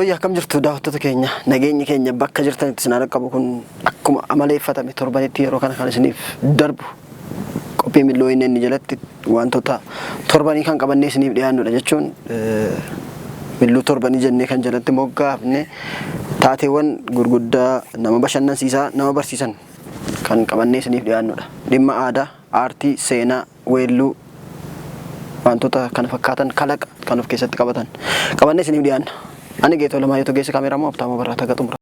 Yooyyaa akkam jirtu daawwattoota keenya, nageenyi keenya bakka jirtanitti isin haa qabu. Kun akkuma amaleeffatame torbanitti yeroo kana kan isiniif darbu qophii Milloo inni jalatti wantoota torbanii kan qabannee isiniif dhiyaannudha jechuun milluu torbanii jennee kan jalatti moggaafne taateewwan gurguddaa nama bashannansiisaa nama barsiisan kan qabannee isiniif dhiyaannudha. Dhimma aadaa, aartii, seenaa, weelluu wantoota kana fakkaatan kalaqa kan of keessatti qabatan qabannee isiniif dhiyaanna. Ani Geetoo Lamaa yoo geesse kaameeraa immoo Abtaamoo Barraa taga xumura.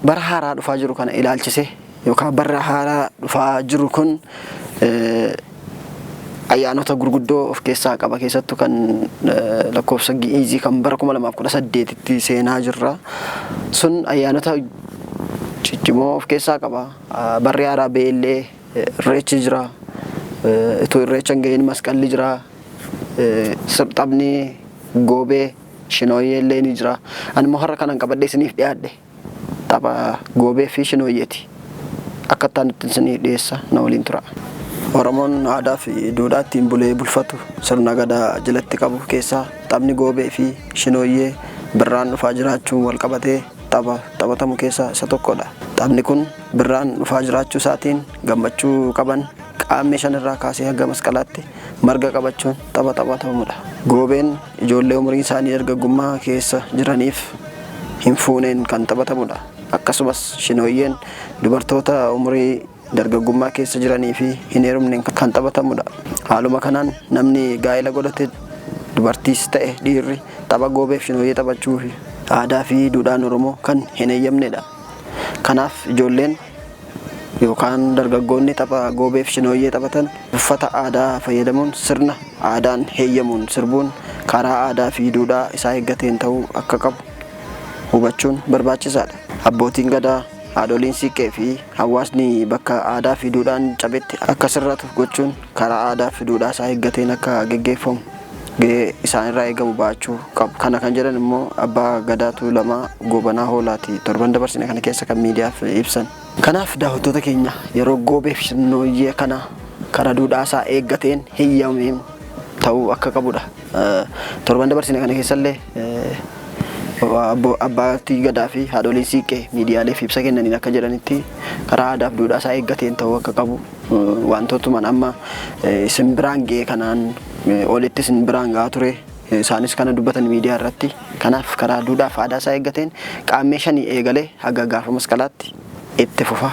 Bara haaraa dhufaa jiru kana ilaalchise yookaan bara haaraa dhufaa jiru kun ayyaanota gurguddoo of keessaa qaba, keessattuu kan lakkoofsa Gi'iizii kan bara 2018tti seenaa jirra. Sun ayyaanota ciccimoo of keessaa qaba. Barri haaraa beellee irreechi jira. Itoo irreecha hin ga'iin masqalli jira. Taphni goobee shinooyyee illee ni jira. Ani immoo har'a kanan qabadhee isiniif dhiyaadhe tapha goobee fi shinooyyeeti. Akka itti isiniif dhiyeessa, na waliin tura. Oromoon aadaa fi duudhaa ittiin bulee bulfatu sirna gadaa jalatti qabu keessaa taphni goobee fi shinooyyee birraan dhufaa jiraachuun wal qabatee tapha taphatamu keessaa isa tokkodha. Taphni kun birraan dhufaa jiraachuu isaatiin gammachuu qaban qaammee shanirraa kaasee haga masqalaatti marga qabachuun tapha taphatamudha. Goobeen ijoollee umriin isaanii dargaggummaa keessa jiraniif hin fuuneen kan taphatamudha. Akkasumas shinooyyeen dubartoota umurii dargaggummaa keessa jiranii fi hin heerumneen kan taphatamudha. Haaluma kanaan namni gaa'ela godhate dubartiis ta'e dhiirri tapha goobeef shinooyyee taphachuu fi aadaa fi duudhaan Oromoo kan hin eeyyamnedha. Kanaaf ijoolleen yookaan dargaggoonni tapha goobeef shinooyyee taphatan uffata aadaa fayyadamuun sirna aadaan heeyyamuun sirbuun karaa aadaa fi duudhaa isaa eeggateen ta'uu akka qabu hubachuun barbaachisaadha. Abbootiin gadaa, haadholiin siiqqee fi hawaasni bakka aadaa fi duudhaan cabetti akka sirratu gochuun karaa aadaa fi duudhaa isaa eeggateen akka geggeeffamu gahee isaanirraa eegamu ba'achuu qabu. Kana kan jedhan immoo abbaa gadaa Tuulamaa Goobanaa Hoolaati torban dabarsine kana keessa kan miidiyaaf ibsan. Kanaaf daawwattoota keenya yeroo goobee fi shinooyyee kana karaa duudhaa isaa eeggateen heeyyameen ta'uu akka qabudha. Torban dabarsine kana keessallee abbaatii gadaa fi haadholiin siiqqee miidiyaaleef ibsa kennaniin akka jedhanitti karaa aadaa fi duudhaa isaa eeggateen ta'uu akka qabu wantootuma amma isin biraan ga'e kanaan olitti isin biraan ga'aa ture isaanis kana dubbatan miidiyaa irratti. Kanaaf karaa duudhaa fi aadaa isaa eeggateen qaammee shanii eegalee haga gaafa masqalaatti itti fufa.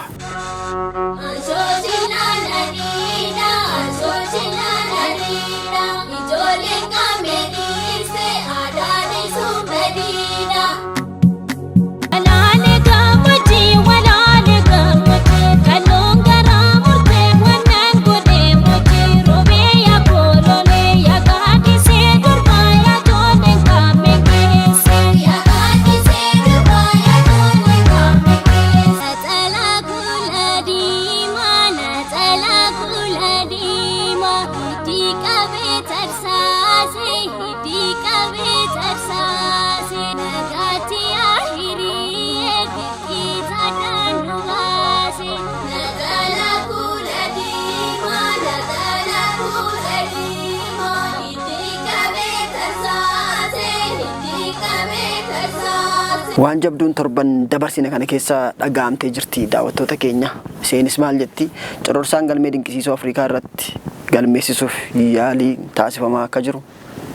Waan jabduun torban dabarsine kana keessa dhaga'amtee jirti, daawwattoota keenya. Isheenis maal jetti? Cororsaan galmee dinqisiisoo Afrikaa irratti galmeessisuuf yaalii taasifamaa akka jiru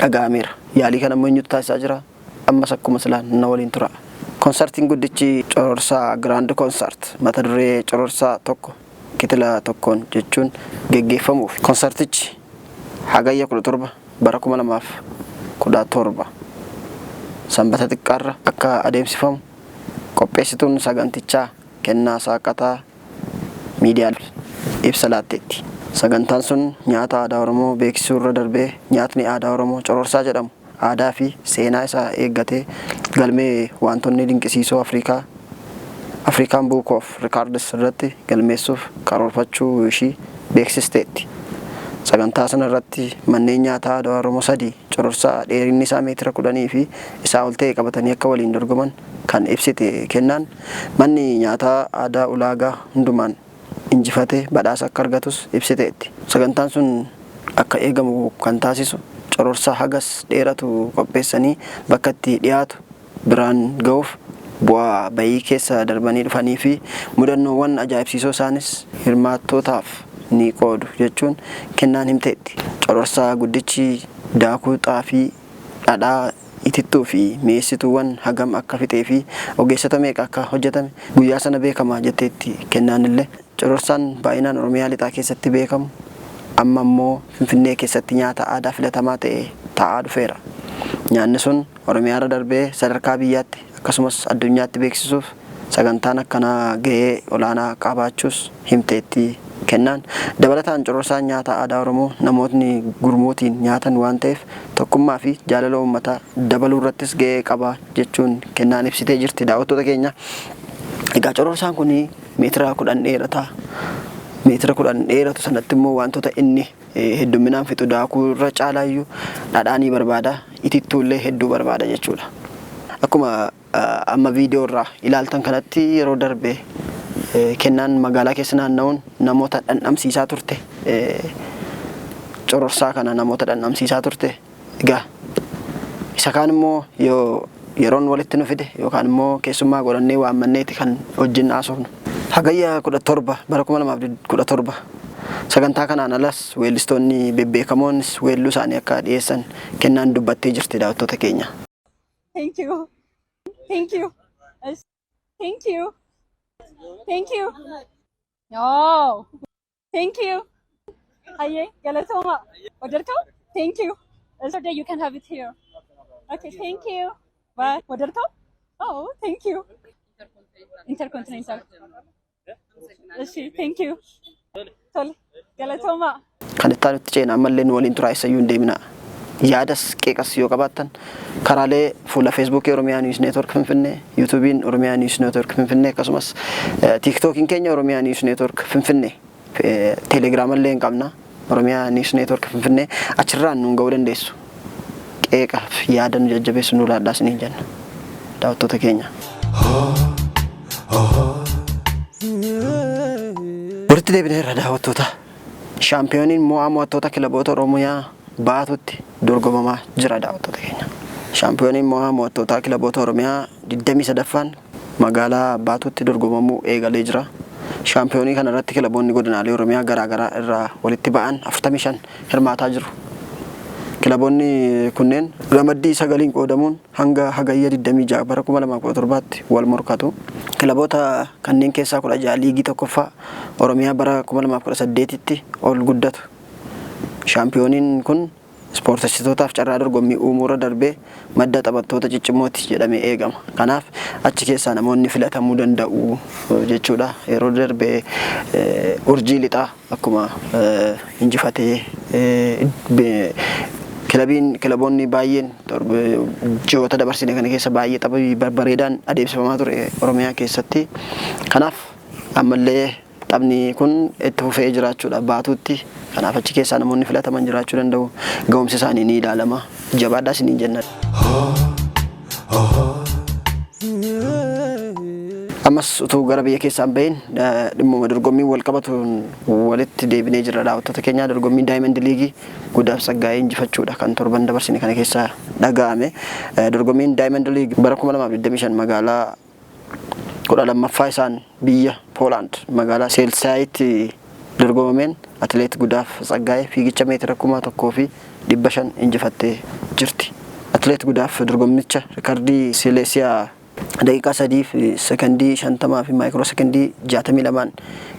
dhaga'ameera. Yaalii kana immoo eenyutu taasisaa jira? Ammas akkuma silaa na waliin tura. Konsartiin guddichi Cororsaa Grand Concert mata duree "Cororsaa tokko kitila tokkoon" jechuun geggeeffamuuf. Konsartichi Hagayya 17 bara 2017 Sanbata xiqqaarra akka adeemsifamu qopheessituun sagantichaa Kennaa Saaqataa miidiyaa ibsa laatteetti. Sagantaan sun nyaata aadaa Oromoo beeksisuu irra darbee nyaatni aadaa Oromoo Cororsaa jedhamu aadaa fi seenaa isaa eeggatee galmee waantonni dinqisiisoo Afrikaa African Book of Records irratti galmeessuuf karoorfachuu ishii beeksisteetti. Sagantaa sana irratti manneen nyaataa aadaa Oromoo sadii cororsaa dheerinni isaa meetira 10 fi isaa ol ta'e qabatanii akka waliin dorgoman kan ibsite Kennaan, manni nyaataa aadaa ulaagaa hundumaan injifate badhaasa akka argatus ibsiteetti. Sagantaan sun akka eegamu kan taasisu cororsaa hagas dheeratu qopheessanii bakka itti dhiyaatu biraan ga'uuf bu'aa bayii keessa darbanii dhufanii fi mudannoowwan ajaa'ibsiisoo isaanis hirmaattootaaf ni qoodu jechuun Kennaan himteetti. Cororsaa guddichi daakuu xaafii, dhadhaa, itittuu fi mi'eessituuwwan hagam akka fixee fi ogeessota meeqa akka hojjetame guyyaa sana beekama jetteetti Kennaanillee. Cororsaan baay'inaan Oromiyaa Lixaa keessatti beekamu amma immoo Finfinnee keessatti nyaata aadaa filatamaa ta'e ta'aa dhufeera. Nyaanni sun Oromiyaarra darbee sadarkaa biyyaatti akkasumas addunyaatti beeksisuuf sagantaan akkanaa ga'ee olaanaa qaabaachuus himteetti Kennaan. Dabalataan cororsaan nyaata aadaa Oromoo namootni gurmuutiin nyaatan waan ta'eef tokkummaa fi jaalala uummataa dabaluurrattis ga'ee qaba jechuun Kennaan ibsitee jirti, daawwattoota keenya. Egaa cororsaan kun meetira 10 dheerata. Meetira 10 dheeratu sanatti immoo wantoota inni heddumminaan fixu daakuu irra caalaayyuu dhadhaa ni barbaada. Itittuullee hedduu barbaada jechuudha. Akkuma amma viidiyoo irraa ilaaltan kanatti yeroo darbe Kennaan magaalaa keessa naanna'uun namoota dhandhamsiisaa turte. Cororsaa kana namoota dhandhamsiisaa turte. Egaa isa kaan immoo yoo yeroon walitti nu fide yookaan immoo keessummaa godhannee waammanneeti kan wajjin haasofnu. Hagayya 17 bara 2017 sagantaa kanaan alas weellistoonni bebbeekamoonis weelluu isaanii akka dhiyeessan Kennaan dubbattee jirti, daawwattoota keenya. Thank you. Thank you. Thank you. Thank you. Oh. Thank you. Hayyee, galatooma. Wadarkau? Thank you. So you can have it here. Okay, thank you. Bye. Wadarkau? Oh, thank you. Intercontinental. እሺ, thank you. Tole. Galatooma. Kan itti aanutti ceena, ammallee nu waliin turaa, eessayyuu hin deeminaa. Yaadas qeeqas yoo qabaattan karaalee fuula Feesbuukii Oromiyaa News Network Finfinnee, Yuutuubiin Oromiyaa News Network Finfinnee, akkasumas Tiiktookiin keenya Oromiyaa News Network Finfinnee, Teelegiraamallee hin qabna, Oromiyaa News Network Finfinnee, achirraan nuun ga'uu dandeessu. Qeeqaaf yaada nu jajjabeessu nu laadhaa isiniin jenna, daawwattoota keenya. Walitti deebineerra, daawwattoota. Shaampiyooniin mo'aa mo'attoota kilaboota Oromiyaa Baatutti dorgomamaa jira, daawwattoota keenya. Shaampiyooniin mo'aa mo'attootaa kilaboota Oromiyaa 23ffaan magaalaa Baatutti dorgomamuu eegalee jira. Shaampiyoonii kana irratti kilaboonni godinaalee Oromiyaa garaagaraa irraa walitti ba'an 45 hirmaataa jiru. Kilaboonni kunneen ramaddii sagaliin qoodamuun hanga Hagayya 26 bara 2017tti wal morkatu. Kilaboota kanneen keessaa 16 liigii tokkoffaa Oromiyaa bara 2018tti ol guddatu. Shaampiyooniin kun ispoortessitootaaf carraa dorgommii uumuurra darbee madda taphattoota ciccimooti jedhamee eegama. Kanaaf achi keessaa namoonni filatamuu danda'u jechuudha. Yeroo darbe Urjii Lixaa akkuma injifatee kilabiin kilaboonni baay'een ji'oota dabarsine kana keessa baay'ee tapha babbareedaan adeemsifamaa ture Oromiyaa keessatti. Kanaaf ammallee taphni kun itti fufee jiraachuudha Baatuutti. Kanaaf achi keessaa namoonni filataman jiraachuu danda'u. Ga'umsi isaanii ni ilaalama. Jabaadhaa isiniin jenna. Ammas utuu gara biyya keessaa hin bahin dhimmuma dorgommiin wal qabatuun walitti deebinee jirra daawwattoota keenya. Dorgommiin Diamond League Gudaaf Tsaggaayee injifachuudha kan torban dabarsine kana keessa dhaga'ame. Dorgommiin Diamond League bara 2025 magaalaa 12ffaa isaan biyya Poolaand magaalaa Seelsaayitti dorgomameen atileet Gudaaf Tsaggaayee fiigicha meetira 1500 injifattee jirti. Atileet Gudaaf dorgommicha rikardii Sileesiyaa daqiiqaa 3 fi sekondii 50 fi maayikiroo sekondii 62n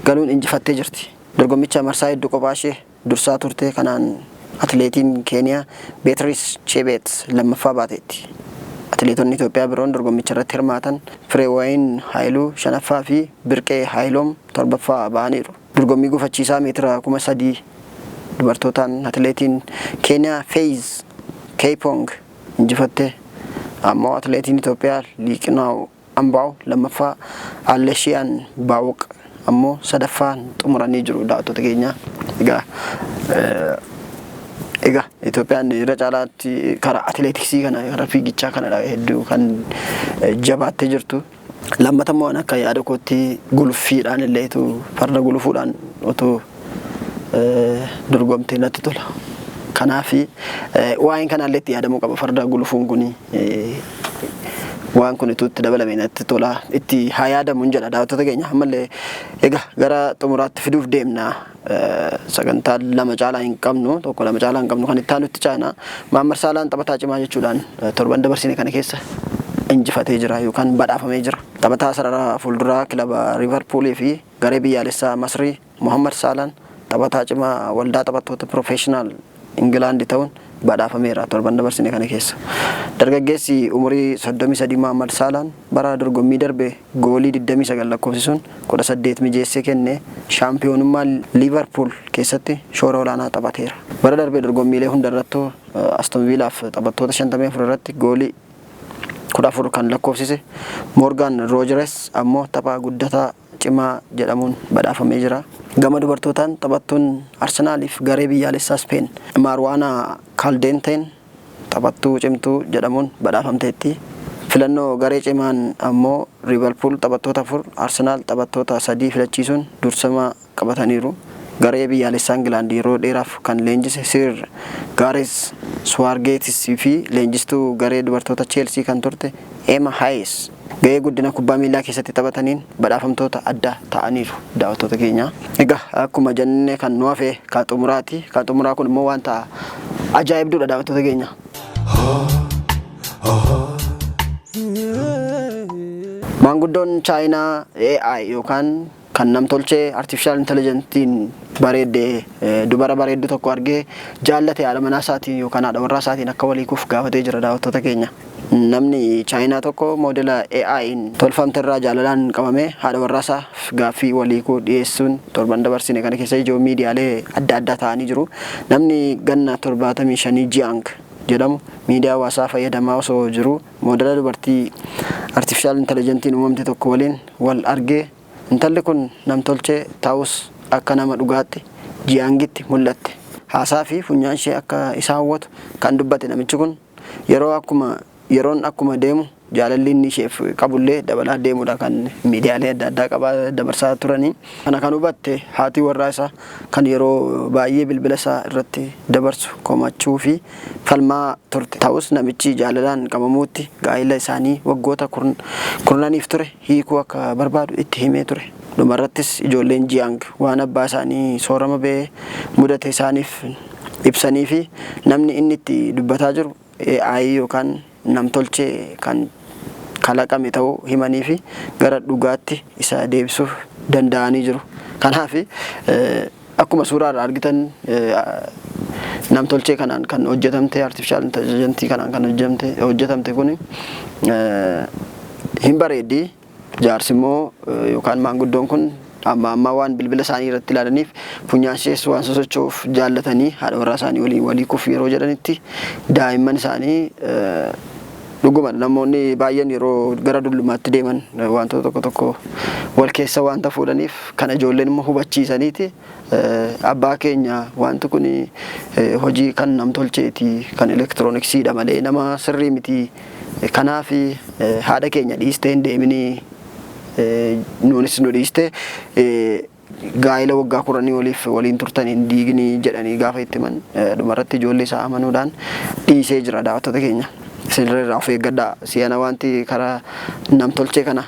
galuun injifattee jirti. Dorgommicha marsaa hedduu kophaa ishee dursaa turte kanaan atileetiin Keeniyaa Beetiriis Chebeet lammaffaa baateetti. Atileetonni Itoophiyaa biroon dorgommicha irratti hirmaatan Fireewayin Haayiluu shanaffaa fi Birqee Haayiloom torbaffaa ba'aniiru. Dorgommii gufachiisaa meetira 3000 dubartootaan atileetiin Keeniyaa Feeyiz Keeypoong injifatte. Ammoo atileetiin Itoophiyaa Liiqinaaw Ambaaw lammaffaa, Alleeshiyaan Baawuq ammoo sadaffaan xumuranii jiru daawwattoota keenya. Egaa egaa Itoophiyaan irra caalaatti karaa atileetiksii kana karaa fiigichaa kanadha hedduu kan jabaattee jirtu. Lammata immoo akka yaada kootti guluffiidhaan illee farda gulufuudhaan otoo dorgomtee natti tola. Kanaaf waa'een kanaallee itti yaadamuu qaba farda gulufuun kun waan kun itti dabalame natti tola itti haa yaadamu hin jedha daawwattoota keenya. Ammallee egaa gara xumuraatti fiduuf deemna. Sagantaa lama caalaa hin qabnu, tokko lama caalaa hin qabnu, kan itti aanutti caana. Maammar Saalaan taphataa cimaa jechuudhaan torban dabarsine kana keessa injifatee jira yookaan badhaafamee jira. Taphataa sarara fuulduraa kilaba Liverpoolii fi garee biyyaalessaa Masrii Mohammad Saalaan taphataa cimaa waldaa taphattoota piroofeeshinaal Ingilaandi ta'uun badhaafameera torban dabarsine kana keessa. Dargaggeessi umurii 33 Mohammad Saalaan bara dorgommii darbe goolii 29 lakkoofsisuun 18 mijeessee kenne shaampiyoonummaa Liivarpuul keessatti shoora olaanaa taphateera. Bara darbe dorgommiilee hundarrattuu Aston Viilaaf taphattoota 54 irratti goolii 14 kan lakkoofsise Moorgaan Roojeres ammoo tapha guddataa cimaa jedhamuun badhaafamee jira. Gama dubartootaan taphattuun Arsenaaliif garee biyyaalessaa Speen Maarwaanaa Kaaldenteen taphattuu cimtuu jedhamuun badhaafamteetti. Filannoo garee cimaan ammoo Liivarpuul taphattoota 4, Arsenaal taphattoota 3 filachiisuun dursama qabataniiru. Garee biyyaalessaa Ingilaand yeroo dheeraaf kan leenjise Sir Gaareez Suwaargeetis fi leenjistuu garee dubartoota Cheelsii kan turte Eema Haayis gahee guddina kubbaa miillaa keessatti taphataniin badhaafamtoota addaa ta'aniiru daawwattoota keenya. Egaa akkuma jenne kan nu hafe kan xumuraati. Kan xumuraa kun immoo wanta ajaa'ibduudha daawwattoota keenya. Maanguddoon Chaayinaa AI yookaan kan namtolchee artificial intelligentiin bareedde dubara bareeddu tokko argee jaallate haadha manaa isaatiin yookaan haadha warraa isaatiin akka waliikuuf gaafatee jira daawwattoota keenya. Namni Chaayinaa tokko moodela AI'n tolfamte irraa jaalalaan qabamee haadha warraa isaaf gaaffii waliikuu dhiyeessuun torban dabarsine kana keessa ijoo miidiyaalee adda addaa ta'anii jiru. Namni ganna 75 Jiang jedhamu miidiyaa hawaasaa fayyadamaa osoo jiruu moodela dubartii artificial intelligentiin uumamte tokko waliin wal argee intalli kun namtolchee ta'us akka nama dhugaatti Jiangitti mul'atte. Haasaa fi funyaan ishee akka isa hawwatu kan dubbate namichi kun yeroo akkuma yeroon akkuma deemu jaalalli inni isheef qabullee dabalaa deemudha kan miidiyaalee adda addaa qabaa dabarsaa turanii. Kana kan hubatte haati warraa isaa kan yeroo baay'ee bilbila isaa irratti dabarsu komachuu fi falmaa turte. Ta'us namichi jaalalaan qabamuutti gaa'ila isaanii waggoota kurnaniif ture hiikuu akka barbaadu itti himee ture. Dhumarrattis ijoolleen Jiang waan abbaa isaanii soorama ba'ee mudate isaaniif ibsanii fi namni inni itti dubbataa jiru AI yookaan namtolchee kan kalaqame ta'uu himanii fi gara dhugaatti isa deebisuuf danda'anii jiru. Kanaaf akkuma suuraa irraa argitan namtolchee kanaan kan hojjetamte, artificial intelligence kanaan kan hojjetamte kun hin bareeddi. Jaarsi immoo yookaan maanguddoon kun amma ammaa waan bilbila isaanii irratti ilaalaniif funyaan ishees waan sosocho'uuf jaallatanii haadha warraa isaanii waliin waliikuuf yeroo jedhanitti daa'imman isaanii dhuguma namoonni baay'een yeroo gara dullumaatti deeman wantoota tokko tokko wal keessa wanta fuudhaniif kana ijoolleen immoo hubachiisaniiti abbaa keenya wanti kun hojii kan namtolcheeti, kan elektirooniksiidha malee nama sirrii miti, kanaaf haadha keenya dhiistee hin deeminii Nuunis nu dhiiste, gaa'ela waggaa 10 oliif waliin turtan hin diignii jedhanii gaafa itti himan, dhumarratti ijoollee isaa amanuudhaan dhiisee jira. Daawwattoota keenya, isinirra irraa of eeggadhaa. Si'ana wanti karaa namtolchee kana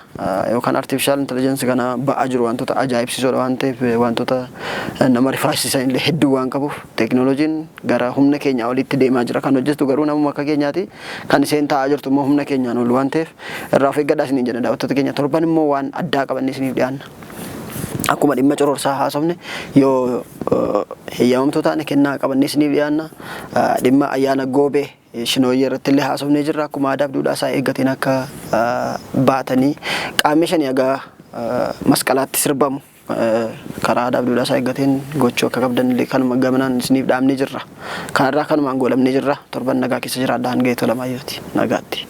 yookaan artificial intelligence kana ba'aa jiru wantoota ajaa'ibsiisoodha waan ta'eef, wantoota nama rifaasisan illee hedduu waan qabuuf, teekinooloojiin gara humna keenyaa olitti deemaa jira. Kan hojjetu garuu namuma akka keenyaati. Kan isheen taa'aa jirtu immoo humna keenyaan ol waan ta'eef, irraa of eeggadhaa isiniin jedha. Daawwattoota keenya, torban immoo waan addaa qabannee isiniif dhiyaanna. Akkuma dhimma cororsaa haasofne, yoo heeyyamamtuu taane kennaa qabannee isiniif dhiyaanna. Dhimma ayyaana Goobee Shinooyyee irratti illee haasofnee jirra. Akkuma aadaaf duudhaa isaa eeggateen akka baatanii qaammee 5 haga Masqalaatti sirbamu karaa aadaaf duudhaa isaa eeggateen gochuu akka qabdan illee kanuma gamanaan isiniif dhaamnee jirra. Kanarraa kanumaan goolabnee jirra. Torban nagaa keessa jiraadha. Hanga tola maayyooti. Nagaatti.